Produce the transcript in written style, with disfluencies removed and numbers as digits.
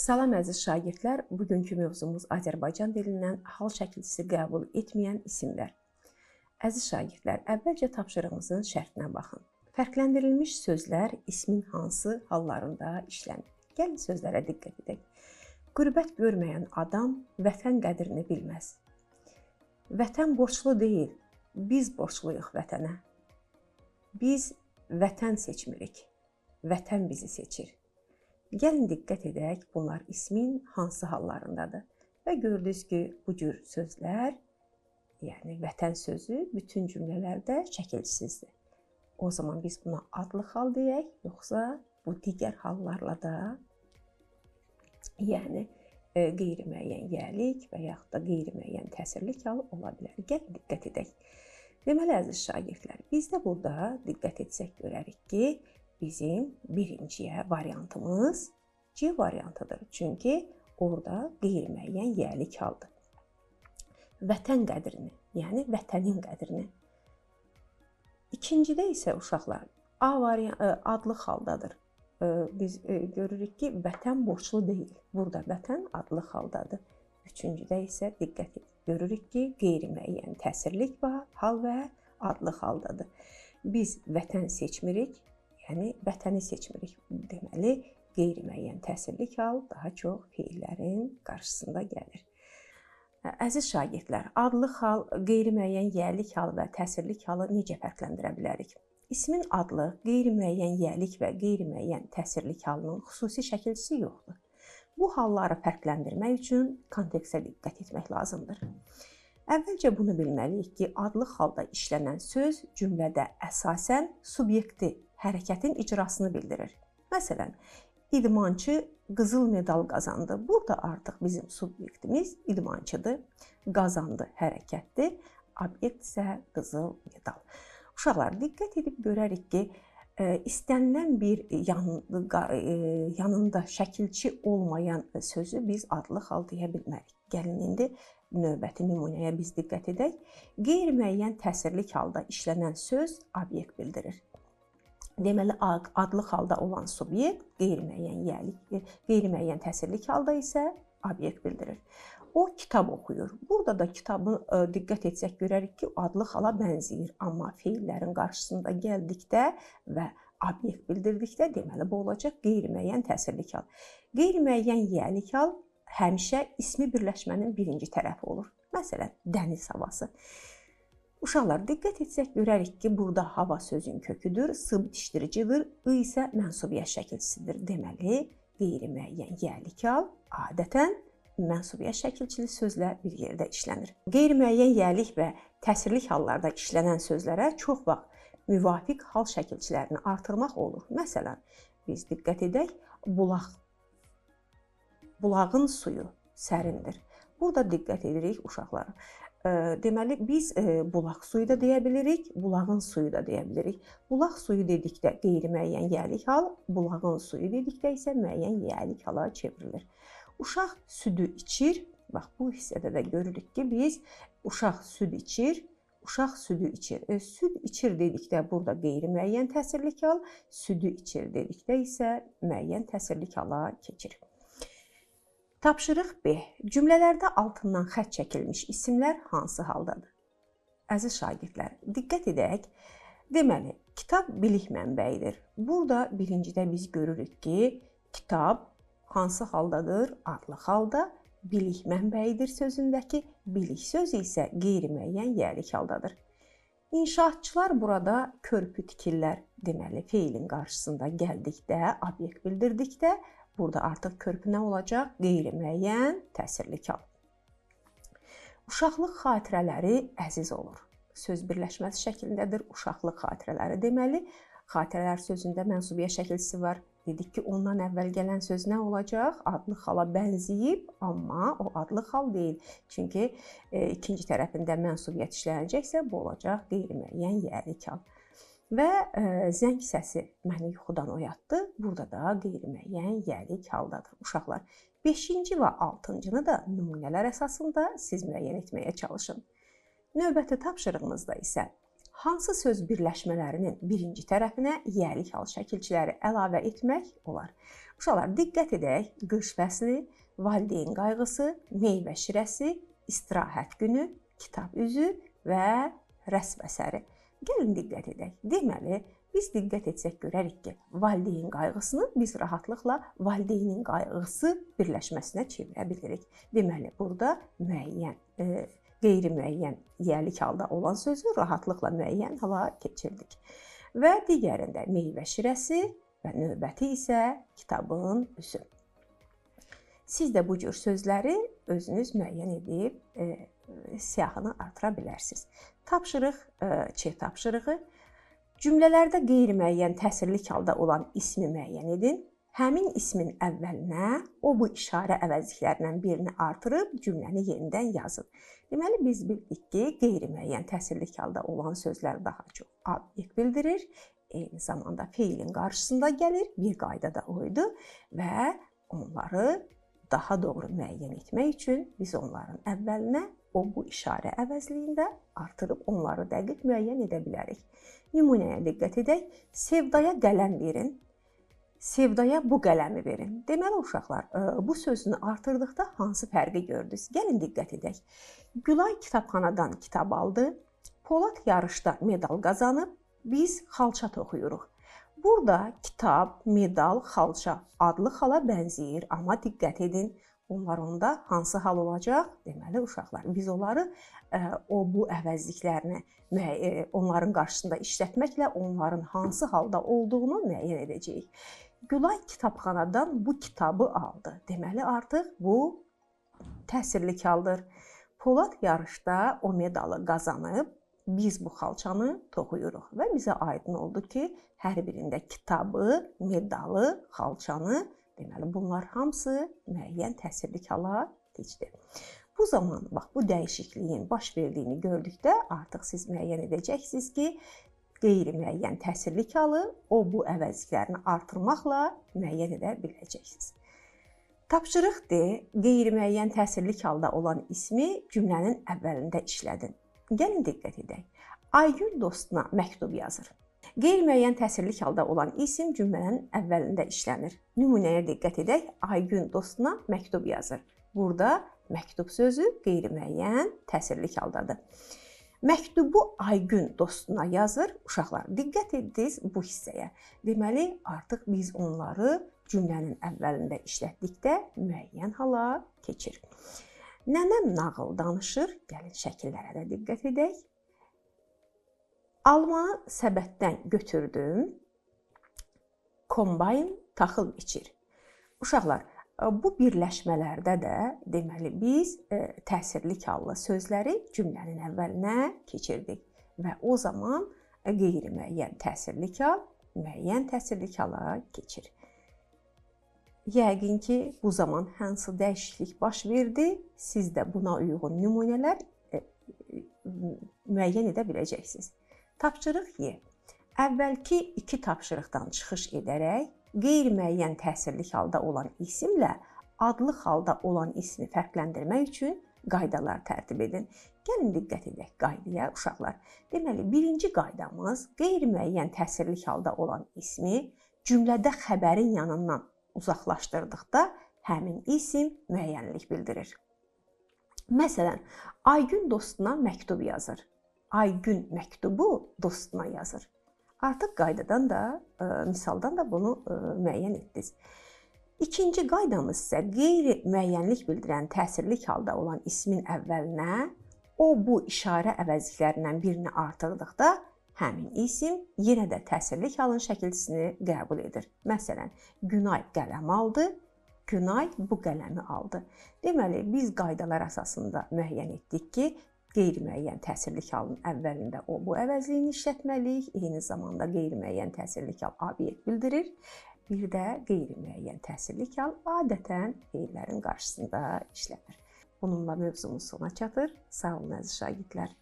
Salam əziz şagirdlər, bugünkü mövzumuz Azərbaycan dilindən hal şəkilçisi qəbul etməyən isimlər. Əziz şagirdlər, əvvəlcə tapşırığımızın şərtinə baxın. Fərqləndirilmiş sözlər ismin hansı hallarında işlənir? Gəlin sözlərə diqqət edək. Qürbət görməyən adam vətən qədrini bilməz. Vətən borclu deyil, biz borcluyuq vətənə. Biz vətən seçmirik, vətən bizi seçir. Gəlin diqqət edək, bunlar ismin hansı hallarındadır. Və gördünüz ki, bu cür sözlər, yəni vətən sözü bütün cümlələrdə şəkilsizdir. O zaman biz buna adlı hal deyək, yoxsa bu digər hallarla da, yəni qeyri-müəyyən yəlik və yaxud da qeyri-müəyyən təsirlik hal ola bilər. Gəlin diqqət edək. Deməli, əziz şagirdlər, biz də burada diqqət etsək görərik ki, bizim birinciyə variantımız C variantıdır. Çünki orada qeyri-müəyyən yəlik haldır. Vətən qədrini, yəni vətənin qədrini. İkincidə isə uşaqlar A variantı adlı haldadır. Biz görürük ki, vətən borclu deyil. Burada vətən adlı haldadır. Üçüncüdə isə diqqət edin. Görürük ki, qeyri-müəyyən təsirlik hal və adlı haldadır. Biz vətən seçmirik, yəni vətəni seçmirik. Deməli, qeyri-müəyyən təsirlik hal daha çox feillərin qarşısında gəlir. Əziz şagirdlər, adlı hal, qeyri-müəyyən yəlik hal və təsirlik halı necə fərqləndirə bilərik? İsmin adlı, qeyri-müəyyən yəlik və qeyri-müəyyən təsirlik halının xüsusi şəkilçisi yoxdur. Bu halları fərqləndirmək üçün kontekstə diqqət etmək lazımdır. Əvvəlcə bunu bilməliyik ki, adlı halda işlənən söz cümlədə əsasən subyekti, hərəkətin icrasını bildirir. Məsələn, idmançı qızıl medal qazandı. Burada artıq bizim subyektimiz idmançıdır, qazandı hərəkətdir, obyekt isə qızıl medal. Uşaqlar, diqqət edib görərik ki, istənilən bir yanında şəkilçi olmayan sözü biz adlı hal deyə bilmərik. Gəlin indi növbəti nümunəyə biz diqqət edək. Qeyri-müəyyən təsirlik halda işlənən söz obyekt bildirir. Deməli, adlı halda olan subyekt qeyri-müəyyən yəlik, qeyri-müəyyən təsirlik halda isə obyekt bildirir. O kitab oxuyur. Burada da kitabı diqqət etsək görərik ki, adlı hala bənzəyir. Amma feillərin qarşısında gəldikdə və obyekt bildirdikdə, deməli, bu olacaq qeyri-müəyyən təsirlik hal. Qeyri-müəyyən yəlik hal həmişə ismi birləşmənin birinci tərəfi olur. Məsələn, dəniz havası. Uşaqlar, diqqət etsək görərik ki, burada hava sözün köküdür, s bitişdiricidir, i isə mənsubiyyət şəkilçisidir. Deməli, qeyri-müəyyən yəlik hal adətən mənsubiyyət şəkilçili sözlə bir yerdə işlənir. Qeyri-müəyyən yəlik və təsirlik hallarda işlənən sözlərə çox vaxt müvafiq hal şəkilçilərini artırmaq olur. Məsələn, biz diqqət edək, bulağın suyu sərindir. Burada diqqət edirik uşaqlara. Deməli, biz bulaq suyu da deyə bilirik, bulağın suyu da deyə bilirik. Bulaq suyu dedikdə qeyri-müəyyən yəlik hal, bulağın suyu dedikdə isə müəyyən yəlik hala çevrilir. Uşaq südü içir. Bax, bu hissədə də görürük ki, biz uşaq süd içir, uşaq südü içir. Süd içir dedikdə burada qeyri-müəyyən təsirlik hal, südü içir dedikdə isə müəyyən təsirlik hala keçir. Tapşırıq B. Cümlələrdə altından xətt çəkilmiş isimlər hansı haldadır? Əziz şagirdlər, diqqət edək. Deməli, kitab bilik mənbəyidir. Burada birincidə biz görürük ki, kitab hansı haldadır? Adlı halda. Bilik mənbəyidir sözündəki bilik sözü isə qeyri-müəyyən yəlik haldadır. İnşaatçılar burada körpü tikirlər. Deməli, feilin qarşısında gəldikdə, obyekt bildirdikdə burada artıq körpü nə olacaq? Qeyri-müəyyən təsirlik hal. Uşaqlıq xatirələri əziz olur. Söz birləşməsi şəklindədir. Uşaqlıq xatirələri deməli, xatirələr sözündə mənsubiyyət şəkilçisi var. Dedik ki, ondan əvvəl gələn söz nə olacaq? Adlı hala bənzəyib, amma o adlı hal deyil. Çünki ikinci tərəfində mənsubiyyət işlənəcəksə, bu olacaq qeyri-müəyyən yəlik hal. Və zəng səsi məni yuxudan oyatdı. Burada da qeyri-müəyyən yəlik haldadır. Uşaqlar, 5-ci və 6-cını da nümunələr əsasında siz müəyyən etməyə çalışın. Növbəti tapşırığımızda isə Hansı söz birləşmələrinin birinci tərəfinə yiyəlik hal şəkilçiləri əlavə etmək olar? Uşaqlar, diqqət edək. Qış fəsli, valideyn qayğısı, meyvə şirəsi, istirahət günü, kitab üzü və rəsm əsəri. Gəlin diqqət edək. Deməli, biz diqqət etsək görərik ki, valideyn qayğısını biz rahatlıqla valideynin qayğısı birləşməsinə çevirə bilirik. Deməli, burada müəyyən, qeyri-müəyyən yiyəlik halda olan sözü rahatlıqla müəyyən hala keçirdik. Və digərində meyvə şirəsi və növbəti isə kitabın üzü. Siz də bu cür sözləri özünüz müəyyən edib siyahını artıra bilərsiniz. Tapşırıq, Ç tapşırığı. Cümlələrdə qeyri-müəyyən təsirlik halda olan ismi müəyyən edin. Həmin ismin əvvəlinə o bu işarə əvəzliklərindən birini artırıb cümləni yenidən yazın. Deməli, biz bildik ki, qeyri-müəyyən təsirlik halda olan sözlər daha çox obyekt bildirir. Eyni zamanda feilin qarşısında gəlir, bir qayda da o idi və onları daha doğru müəyyən etmək üçün biz onların əvvəlinə o bu işarə əvəzliyində artırıb onları dəqiq müəyyən edə bilərik. Nümunəyə diqqət edək. Sevdaya qələm verin. Sevdaya bu qələmi verin. Deməli, uşaqlar, bu sözünü artırdıqda hansı fərqi gördünüz? Gəlin diqqət edək. Gülay kitabxanadan kitab aldı. Polad yarışda medal qazanıb. Biz xalça toxuyuruq. Burada kitab, medal, xalça adlı hala bənzəyir. Amma diqqət edin, onlar onda hansı hal olacaq? Deməli, uşaqlar, biz onları o bu əvəzliklərini onların qarşısında işlətməklə onların hansı halda olduğunu müəyyən edəcəyik. Gülay kitabxanadan bu kitabı aldı. Deməli, artıq bu təsirli haldır. Polad yarışda o medalı qazanıb, biz bu xalçanı toxuyuruq və bizə aydın oldu ki, hər birində kitabı, medalı, xalçanı, deməli, bunlar hamısı müəyyən təsirli hala keçdi. Bu zaman, bax, bu dəyişikliyin baş verdiyini gördükdə artıq siz müəyyən edəcəksiniz ki, qeyri-müəyyən təsirli halı o bu əvəzliklərini artırmaqla müəyyən edə biləcəksiniz. Tapşırıq D, qeyri-müəyyən təsirli halda olan ismi cümlənin əvvəlində işlədin. Gəlin diqqət edək. Aygün dostuna məktub yazır. Qeyri-müəyyən təsirli halda olan isim cümlənin əvvəlində işlənir. Nümunəyə diqqət edək. Aygün dostuna məktub yazır. Burada məktub sözü qeyri-müəyyən təsirli haldadır. Məktubu Aygün dostuna yazır. Uşaqlar, diqqət etdiniz bu hissəyə. Deməli, artıq biz onları cümlənin əvvəlində işlətdikdə müəyyən hala keçir. Nənəm nağıl danışır. Gəlin şəkillərə də diqqət edək. Almanı səbətdən götürdüm. Kombayn taxıl biçir. Uşaqlar, bu birləşmələrdə də deməli biz təsirli hallı sözləri cümlənin əvvəlinə keçirdik və o zaman qeyri-müəyyən təsirli hal müəyyən təsirli hala keçir. Yəqin ki, bu zaman hansı dəyişiklik baş verdi, siz də buna uyğun nümunələr müəyyən edə biləcəksiniz. Tapşırıq Y. Əvvəlki iki tapşırıqdan çıxış edərək qeyri-müəyyən təsirli halda olan isimlə adlı halda olan ismi fərqləndirmək üçün qaydalar tərtib edin. Gəlin diqqət edək qaydaya uşaqlar. Deməli, birinci qaydamız qeyri-müəyyən təsirli halda olan ismi cümlədə xəbərin yanından uzaqlaşdırdıqda həmin isim müəyyənlik bildirir. Məsələn, Aygün dostuna məktub yazır. Aygün məktubu dostuna yazır. Artıq qaydadan da, misaldan da bunu müəyyən etdiniz. İkinci qaydamız isə qeyri-müəyyənlik bildirən təsirli halda olan ismin əvvəlinə o bu işarə əvəzliklərindən birini artırdıqda həmin isim yenə də təsirli halın şəkilçisini qəbul edir. Məsələn, Günay qələm aldı, Günay bu qələmi aldı. Deməli, biz qaydalar əsasında müəyyən etdik ki, qeyri-müəyyən təsirli halın əvvəlində o bu əvəzliyini işlətməliyik. Eyni zamanda qeyri-müəyyən təsirli hal obyekt bildirir. Bir də qeyri-müəyyən təsirli hal adətən feillərin qarşısında işlənir. Bununla mövzumuz sona çatır. Sağ olun əziz şagirdlər.